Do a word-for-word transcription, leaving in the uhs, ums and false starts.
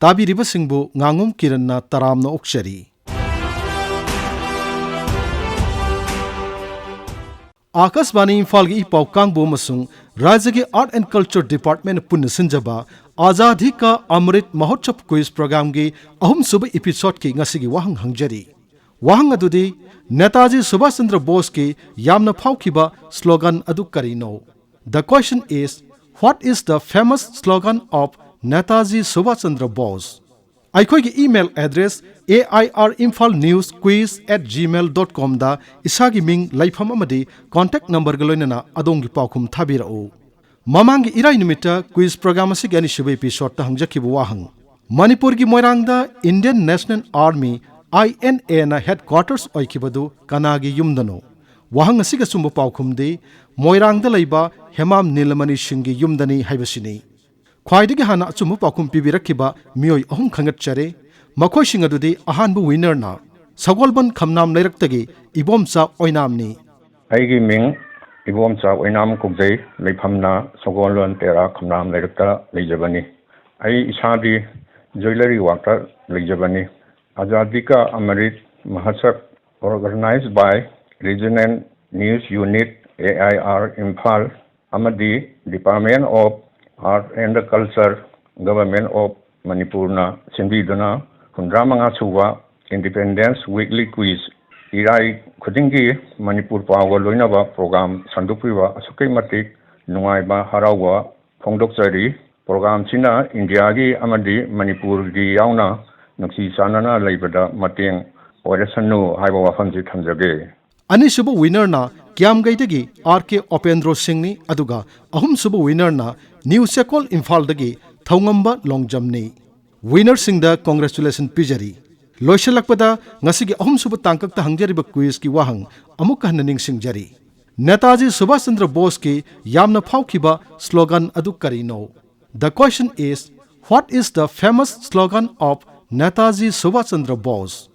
ꯇꯥꯕꯤꯔꯤꯕꯁꯤꯡꯕꯨ ꯉꯥꯉꯣꯝ ꯀꯤꯔꯟꯅ ꯇꯔꯥꯝꯅ ꯑꯣꯛꯆꯔꯤ꯫ ꯑꯥꯀꯥꯁꯕꯥꯅꯤ ꯏꯝꯐꯥꯜꯒꯤ ꯏ ꯄꯥꯎ ꯀꯥꯡꯕꯨ ꯑꯃꯁꯨꯡ ꯔꯥꯖ꯭ꯌꯒꯤ Art and Culture Department ꯄꯨꯟꯅ ꯁꯤꯟꯖꯕ ꯑꯖꯥꯗꯤ ꯀꯥ ꯑꯃ꯭ꯔꯤꯠ ꯃꯍꯣꯠꯁꯕ quiz programꯒꯤ ꯑꯍꯨꯝꯁꯨꯕ episodeꯀꯤ ꯉꯁꯤꯒꯤ ꯋꯥꯍꯪ ꯍꯪꯖꯔꯤ꯫ ꯋꯥꯍꯪ ꯑꯗꯨꯗꯤ, ꯅꯦꯇꯥꯖꯤ ꯁꯨꯚꯥꯁ ꯆꯟꯗ꯭ꯔ ꯕꯣꯁꯀꯤ ꯌꯥꯝꯅ ꯐꯥꯎꯈꯤꯕ slogan ꯑꯗꯨ ꯀꯔꯤꯅꯣ? The question is, what is the famous slogan of Netaji Subhash Chandra Bose? ꯑꯩꯈꯣꯏꯒꯤ email address A I R Imphal News Quiz at gmail dot comꯗ ꯏꯁꯥꯒꯤ ꯃꯤꯡ, ꯂꯩꯐꯝ ꯑꯃꯗꯤ contact numberꯒ ꯂꯣꯏꯅꯅ ꯑꯗꯣꯝꯒꯤ ꯄꯥꯎꯈꯨꯝ ꯊꯥꯕꯤꯔꯛꯎ꯫ ꯃꯃꯥꯡꯒꯤ ꯏꯔꯥꯏ ꯅꯨꯃꯤꯠꯇ quiz program ꯑꯁꯤꯒꯤ ꯑꯅꯤꯁꯨꯕ episodeꯇ ꯍꯪꯖꯈꯤꯕ ꯋꯥꯍꯪ, ꯃꯅꯤꯄꯨꯔꯒꯤ ꯃꯣꯏꯔꯥꯡꯗ Indian National Army, I N Aꯅ headquarters ꯑꯣꯏꯈꯤꯕꯗꯨ ꯀꯅꯥꯒꯤ ꯌꯨꯝꯗꯅꯣ? ꯋꯥꯍꯪ ꯑꯁꯤꯒꯤ ꯑꯆꯨꯝꯕ ꯄꯥꯎꯈꯨꯝꯗꯤ ꯃꯣꯏꯔꯥꯡꯗ ꯂꯩꯕ ꯍꯦꯃꯥꯝ ꯅꯤꯂꯃꯅꯤ ꯁꯤꯡꯒꯤ ꯌꯨꯝꯗꯅꯤ ꯍꯥꯏꯕꯁꯤꯅꯤ꯫ ꯈ꯭ꯋꯥꯏꯗꯒꯤ ꯍꯥꯟꯅ ꯑꯆꯨꯝꯕ ꯄꯥꯎꯈꯨꯝ ꯄꯤꯕꯤꯔꯛꯈꯤꯕ ꯃꯤꯑꯣꯏ ꯑꯍꯨꯝ ꯈꯟꯒꯠꯆꯔꯦ꯫ ꯃꯈꯣꯏꯁꯤꯡ ꯑꯗꯨꯗꯤ, ꯑꯍꯥꯟꯕ winnerꯅ ꯁꯒꯣꯜꯕꯟ ꯈꯝꯅꯥꯝ ꯂꯩꯔꯛꯇꯒꯤ ꯏꯕꯣꯝꯆꯥ ꯑꯣꯏꯅꯥꯝꯅꯤ꯫ ꯑꯩꯒꯤ ꯃꯤꯡ ꯏꯕꯣꯝꯆꯥ ꯑꯣꯏꯅꯥꯝ ꯀꯧꯖꯩ꯫ ꯂꯩꯐꯝꯅ ꯁꯒꯣꯜꯕꯟ ꯇꯦꯔꯥ ꯈꯝꯅꯥꯝ ꯂꯩꯔꯛꯇ ꯂꯩꯖꯕꯅꯤ꯫ ꯑꯩ ꯏꯁꯥꯗꯤ ꯖꯣꯏꯂꯔꯤ ꯋꯥꯛꯇ ꯂꯩꯖꯕꯅꯤ꯫ ꯑꯖꯥꯗꯤ ꯀꯥ ꯑꯃꯔꯤꯠ ꯃꯍꯥꯁꯛ organized by Regional News Unit, A I R, Imphal ꯑꯃꯗꯤ Department of Art and Culture, Government of ꯃꯅꯤꯄꯨꯔꯅ ꯁꯤꯟꯕꯤꯗꯨꯅ ꯍꯨꯝꯗ꯭ꯔꯥ ꯃꯉꯥ ꯁꯨꯕ Independence Weekly Quiz, ꯏꯔꯥꯏ ꯈꯨꯗꯤꯡꯒꯤ ꯃꯅꯤꯄꯨꯔ ꯄꯥꯎꯒ ꯂꯣꯏꯅꯕ program ꯁꯟꯗꯣꯛꯄꯤꯕ ꯑꯁꯨꯛꯀꯤ ꯃꯇꯤꯛ ꯅꯨꯡꯉꯥꯏꯕ, ꯍꯔꯥꯎꯕ ꯐꯣꯡꯗꯣꯛꯆꯔꯤ꯫ Programꯁꯤꯅ ꯏꯟꯗꯤꯌꯥꯒꯤ ꯑꯃꯗꯤ ꯃꯅꯤꯄꯨꯔꯒꯤ ꯌꯥꯎꯅ ꯅꯨꯡꯁꯤ ꯆꯥꯟꯅꯅ ꯂꯩꯕꯗ ꯃꯇꯦꯡ ꯑꯣꯏꯔꯁꯅꯨ ꯍꯥꯏꯕ ꯋꯥꯐꯝꯁꯤ ꯊꯝꯖꯒꯦ꯫ ꯑꯅꯤꯁꯨꯕ winnerꯅ ꯀ꯭ꯌꯥꯝꯒꯩꯗꯒꯤ R K ꯎꯄꯦꯟꯗ꯭ꯔꯣ ꯁꯤꯡꯅꯤ, ꯑꯗꯨꯒ ꯑꯍꯨꯝꯁꯨꯕ winnerꯅ ꯅ꯭ꯌꯨ ꯆꯦꯀꯣꯜ ꯏꯝꯐꯥꯜꯗꯒꯤ ꯊꯧꯉꯝꯕ ꯂꯣꯡꯖꯝꯅꯤ꯫ Winnerꯁꯤꯡꯗ congratulation ꯄꯤꯖꯔꯤ꯫ ꯂꯣꯏꯁꯤꯜꯂꯛꯄꯗ ꯉꯁꯤꯒꯤ ꯑꯍꯨꯝꯁꯨꯕ ꯇꯥꯡꯀꯛꯇ ꯍꯪꯖꯔꯤꯕ quizꯀꯤ ꯋꯥꯍꯪ ꯑꯃꯨꯛꯀ ꯍꯟꯅ ꯅꯤꯡꯁꯤꯡꯖꯔꯤ꯫ ꯅꯦꯇꯥꯖꯤ ꯁꯨꯚꯥꯁ ꯆꯟꯗ꯭ꯔ ꯕꯣꯁꯀꯤ ꯌꯥꯝꯅ ꯐꯥꯎꯈꯤꯕ slogan ꯑꯗꯨ ꯀꯔꯤꯅꯣ? The question is, what is the famous slogan of Netaji Subhash Chandra Bose?